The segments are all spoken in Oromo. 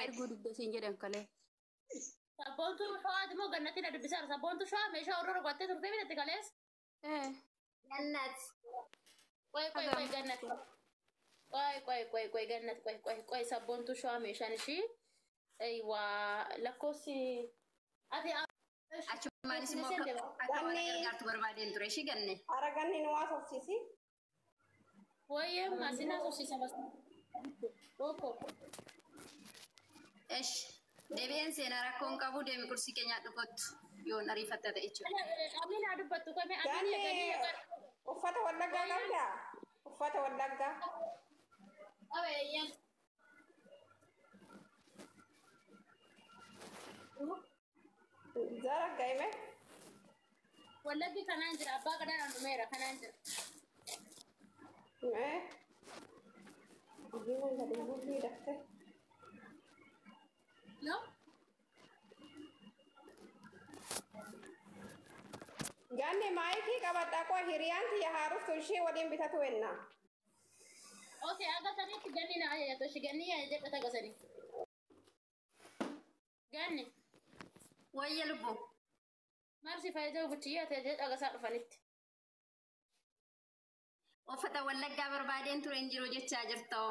Erguu didde siin jedhan kalee. Sabboontuu Shawaati moo Gannatiin na dubbisaa? Sabboontuu Shawaa meeshaa warra gottee turtee bitatte kalees. Ee. Gannat. Qoy qoy qoy Gannat. Qoy qoy qoy qoy Gannat, qoy qoy qoy, Sabboontuu Shawaa meeshaan ishii. Eywaa, lakkoofsi ati Achumaanis immoo akka waan gargaartu barbaadeen ture ishii ganne. Hara ganni nu haasofsiisi. Wayyee maasinaa sosiisa bas. Boko. Esh, deebi'een seenaa rakkoon qabu, deemi kursii keenyaa dhukottu yoon ariifatta ta'e jechuudha. Amiin haa dubbattu kame amiin. Ganni uffata Wallaggaa qabdaa? Uffata Wallaggaa. Qabe eeyyan. Zara gaime. Wallaggi kanaan jira, abbaa gadaan dhumeera kanaan jira. Mee. Ijoolleen gadi buufii dafte. No? Ganni maayikii qabadhaa, koo hiriyaan tiyya haaruftu ishee waliin bitatu enna. Okay, aga sanitti ganni na ajajatu ishi ganni jedha tagasanii. Ganni. Wayya lubbuu. Maal si fayyadamu buchiyyaa ta'e jedha agasaa dhufanitti. Uffata Wallaggaa barbaadeen ture, hin jiru jechaa jirtoo.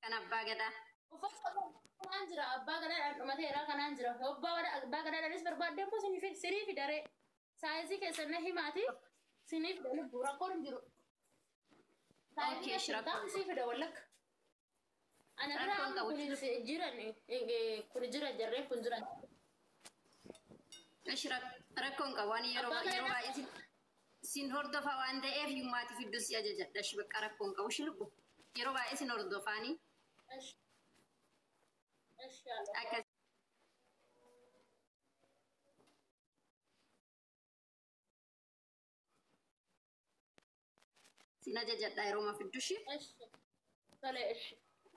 Kan abbaa gadaa. Uffata kanaan jira, abbaa gadaadhaan dhumateera kanaan jira. Abbaa gadaadhaanis barbaaddee immoo sinii fidaree. Saayizii keessan na himaati sinii fida, lubbuu, rakkoon hin jiru. Okay, Saayizii rakkoo. sii fida Wallagga. Ana bira Rakkoon amma qabu. kun jiran, kun jiran, jarreen kun jiran. Ishi rakkoon qabu, waan yeroo Abbaa yeroo gadaa. baay'ee sin hordofa waan ta'eef yummaati fidduu si ajajadha. Ishi bakka rakkoon qabu ishi lubbu. Yeroo baay'ee sin hordofaanii Ishi. Ishi haadha. Akka sin ajajadha yeroo ma fiddu ishi. Ishi. Tole, ishi.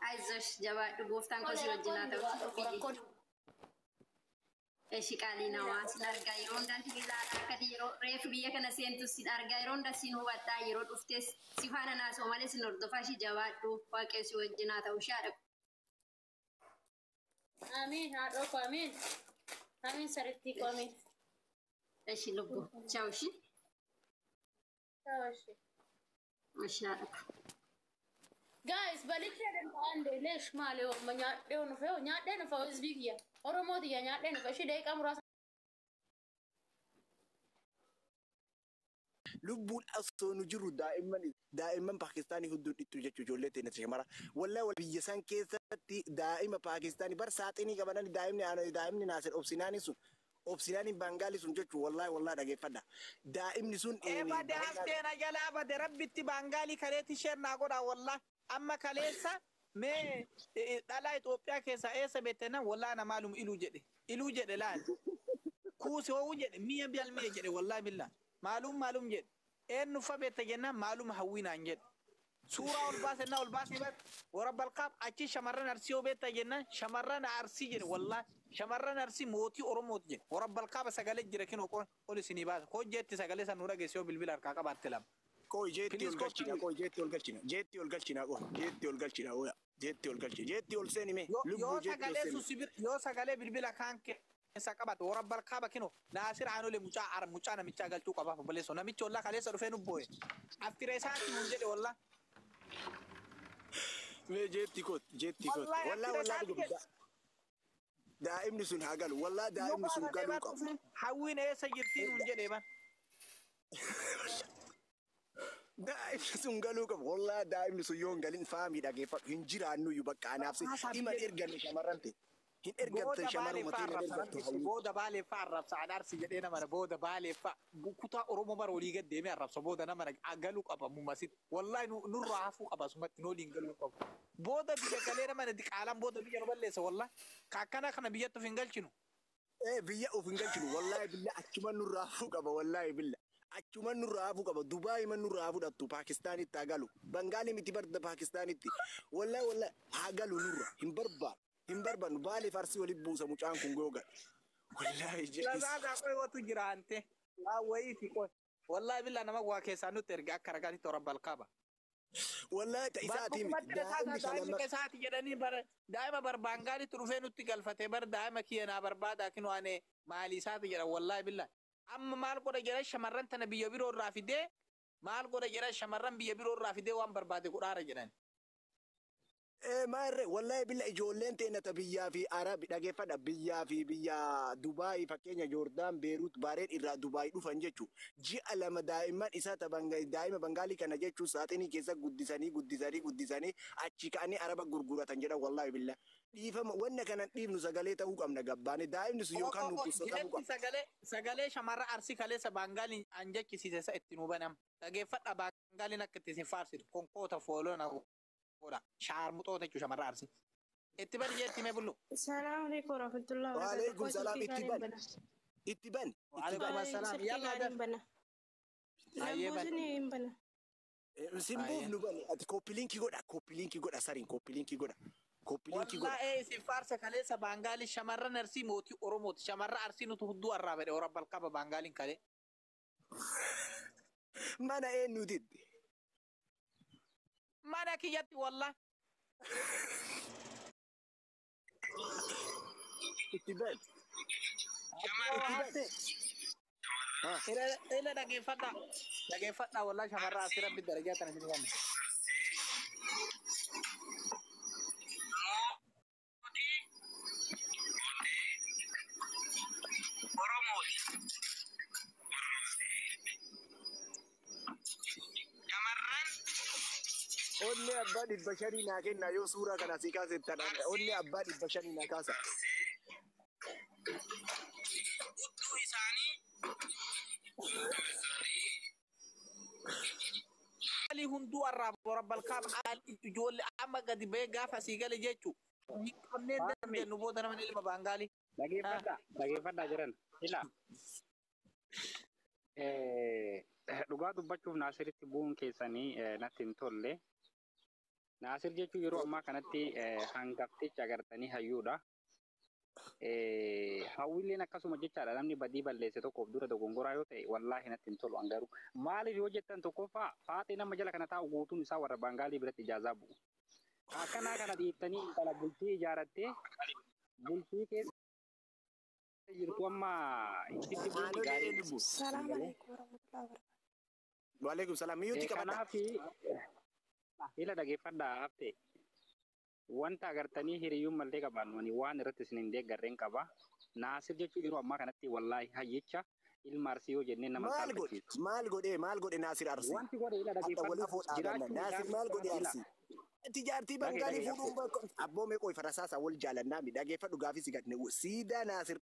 Ayzosh, jabaadhu, gooftaan koo si wajjin haa ta'u. Rakkoon Eshi qaalii namaa, sin argaa yeroo hundaa, sin ilaalaa akkati yeroo reefu biyya kana seentu sin argaa, yeroo hundaa sin hubadhaa, yeroo dhuftes si faana naasoo malee sin hordofaa. Ishii jabaadhu, Waaqayyo si wajjin haa ta'u ishaadha. Amiin haadhoo koo, amiin. Amiin sarittii koo, amiin. Eshi lubbu, chaaw ishii. Ta'u ishi. Eshi haadha. Guys, balicha danda'an leesh maali amma nyaadhee nufe, nyaadhee nufe, hizbii kiyya Oromoo tiyya nyaadhee nufe ishii daqiiqaa muraasa. Lubbuun osoo nu jiru daa'imman Paakistaanii hunduu dhittu jechuu ijoollee teenya shamara. Wallahi biyya san keessatti daa'ima Paakistaanii bar saaxinii qabanan daa'imni Naasir Obsinaanii sun, Obsinaanii Baangaali sun jechuu, wallahi wallahi dhageeffadha. Daa'imni sun Ebade hafteena jalaa bade, Rabbitti Baangaalii kaleetti isheen naa godha. Wallah amma kaleessa mee dhalaa Itoophiyaa keessaa eessa beektena? Wallah na maalum iluu jedhe, iluu jedhe, laal kuusi ho'uu jedhe, mi'a bilmi'a jedhe, wallahi billah maalum maalum jedhe, eenyu fa beekta jennaan maalum hawwiinaan jedhe. Suuraa ol baasennaa ol baasee bar warra balqaaf achi shamarran Arsii yoo beekta jennaan shamarran Arsii jedhe. Wallahi shamarran Arsii mootii Oromooti jedhe. Warra balqaaba sagalee jira kinoo ol isinii baasa hojjeetti sagalee san nu dhageesse yoo bilbila harkaa qabaatte lama. Koo jeetti Please ol galchina, koo jeetti ol galchina, jeetti ol galchina, koo jeetti ol galchina, oya jeetti ol galchina, jeetti ol seeni mee lubbuu Yoo jeetti ol sagalee seeni. sun sibir yoo sagalee bilbila kaan keessa qabate warra balqaaba kinoo Naasir Aanolee mucaa ara mucaa namichaa galchuu qabaaf obboleessoo namichi wallaa kaleessa dhufee nu booye affire isaatti nuun jedhe wallaa. Mee jeetti koot, jeetti koot. Wallahi Wallahi affire wallahi isaatti dhugum jedhe. daa'imni sun haa galu, wallahi daa'imni sun galuu qabu. Hawwiin eessa jirtii nuun jedhe ban. Daa'imni sun galuu qabu. Wallahi daa'imni sun yoo hin galin faamii dhageeffadhu hin jiraannuyyuu bakka anaaf si Haasaa himan biyya erganne shamarran ta'e. Hin ergamtan Booda shamarruma baaleeffaa ta'e hin arrabsa ergamtu rabbitti hawwii. Booda baaleeffaa arrabsa Arsii jedhee nama booda baaleeffaa kutaa Oromoo mara olii gad deemee arrabsa. Booda nama galuu qaba mumasitti, wallahi nurraa hafuu qaba, sumatti nu waliin galuu qabu. Booda biyya galee nama diqaalaan booda biyya nu balleessa, wallahi ka akkana kana biyyatti of hin galchinu. Ee, biyya of hin galchinu, wallahi billa achuma nurraa hafuu qaba, wallahi billa. Achuma nurraa hafuu qaba, Dubaay man nurraa fudhattu, Paakistaanitti haa galu. Bangaalii miti barda Paakistaanitti. Wallahi wallahi haa galu, nurra hin barbaadu. Hin barbaannu, baaleef Arsii walitti buusa mucaan kun googan. Wallahi jedhis. Lazaasaa qoy watu jiraante waa wayiiti qoy, wallahi billa nama waa keessaa nutti erga akka ragaatti toora balqaaba. Wallahi ta isaatii miti. Daa'imni Daa'imni keessaati jedhanii bara daa'ima bar Baangaalitti dhufee nutti galfatee bar daa'ima kiyya naa barbaadaa kinu ane maalii isaati jedhan wallahi billahi. Amma maal godha jedhan shamarran tana biyya biroo irraa fidee maal godha jedhan shamarran biyya biroo irraa fidee waan barbaade godhaara jedhan. Maarree wallahi billa ijoolleen teenya ta biyyaa fi Arabi dhageeffadha biyyaa fi biyya Dubaayii fakkeenya Joordaan Beeruut Baareen irraa Dubaayii dhufan jechuun ji'a 2 daa'imman isaa ta daa'ima Bangaalii kana jechuun saaxinii keessa guddisanii guddisanii guddisanii achi ka'anii Araba gurguratan jedhan wallahi billa. Dhiifama wanna kanan dhiifnu sagalee ta'uu qabna gabbaane daa'imni sun yookaan nu qussatamuu qabna. Sagalee sagalee shamarra Arsii kaleessa Baangaaliin an jechisiise isa ittiin hubanam. Dhageeffadha Baangaaliin akka itti isin faarsitu konkoota fooloo godha. Shaarmuxoota jechuun shamarra Arsii. Itti bani jeetti mee bullu. Salaamu alaikum warahmatullahi wabarakatuh. Waalaikum salaam itti bani. Itti bani. Waalaikum assalaam. Yalla Yalla bana. Lamboosni hin bana. Simbuuf nu bani. Ati koppiliinkii godha. Koppiliinkii godha sariin koppiliinkii godha. Koppiliinkii godha. Wallaahi isin faarsa kaleessa Baangaalii shamarran Arsii mootii Oromooti. Shamarra Arsii nutu hudduu arraa bedhe warra balqaba Baangaaliin kalee. Mana eenyutitti? Mana kiyyatti wallahi. Itti bani. Itti bani. Ila dhageeffadha. Dhageeffadha wallahi shamarra Arsii rabbi darajaa tana isin kenna. Onnee abbaa 500 naa kenna yoo suuraa kana sii kaasettan onnee abbaa 500 naa kaasa. Hudduu isaanii. Hunduu arraa rabbal kaaba ijoollee amma gadi ba'ee gaafa asii gale jechuun hin qabnee dandeenyu booda nama ilma Baangaalii. Dhageeffadhaa dhageeffadhaa jiran ila dhugaa dubbachuuf Naasiritti bu'uun keessanii natti hin tolle. Naasir jechuun yeroo ammaa kanatti hangafticha agartanii hayyuudha. Hawwiilleen akkasuma jechaadha namni badii balleesse tokkoof dura dogongoraa yoo ta'e wallaahi natti hin tolu hangaruu. Maaliif yoo jettan tokkoffaa faaxee nama jala kana taa'u guutuun isaa warra Baangaalii biratti ijaazaa bu'u. Akkanaa kana dhiiftanii intala bultii ijaarattee bultii keessa jirtu amma itti bu'uun gaarii. Salaamu alaikum warahmatullahi wabarakatuh. Waalaikum salaam. Miyyuutti qabadha. Kanaaf ila dhageeffadhaa hafte. Wanta agartanii hiriyyuun mallee qabaannu ani waan irratti isin hin deeggarreen qaba. Naasir jechuun yeroo ammaa kanatti wallaahi hayyicha ilma Arsii yoo jennee nama Maal godhe? saalfachiisu. Maal godhe? Maal godhe Naasir Arsii? Wanti godhe ila Hatta wal dhageeffadhu afoo dhaabanna. jiraachuun Naasir maal godhe ila Arsii? Tijaartii Bangaalii fuudhuun abboo meeqoo farasaasa wal jaalannaa mi dhageeffadhu gaafii si gadne siidaa Naasir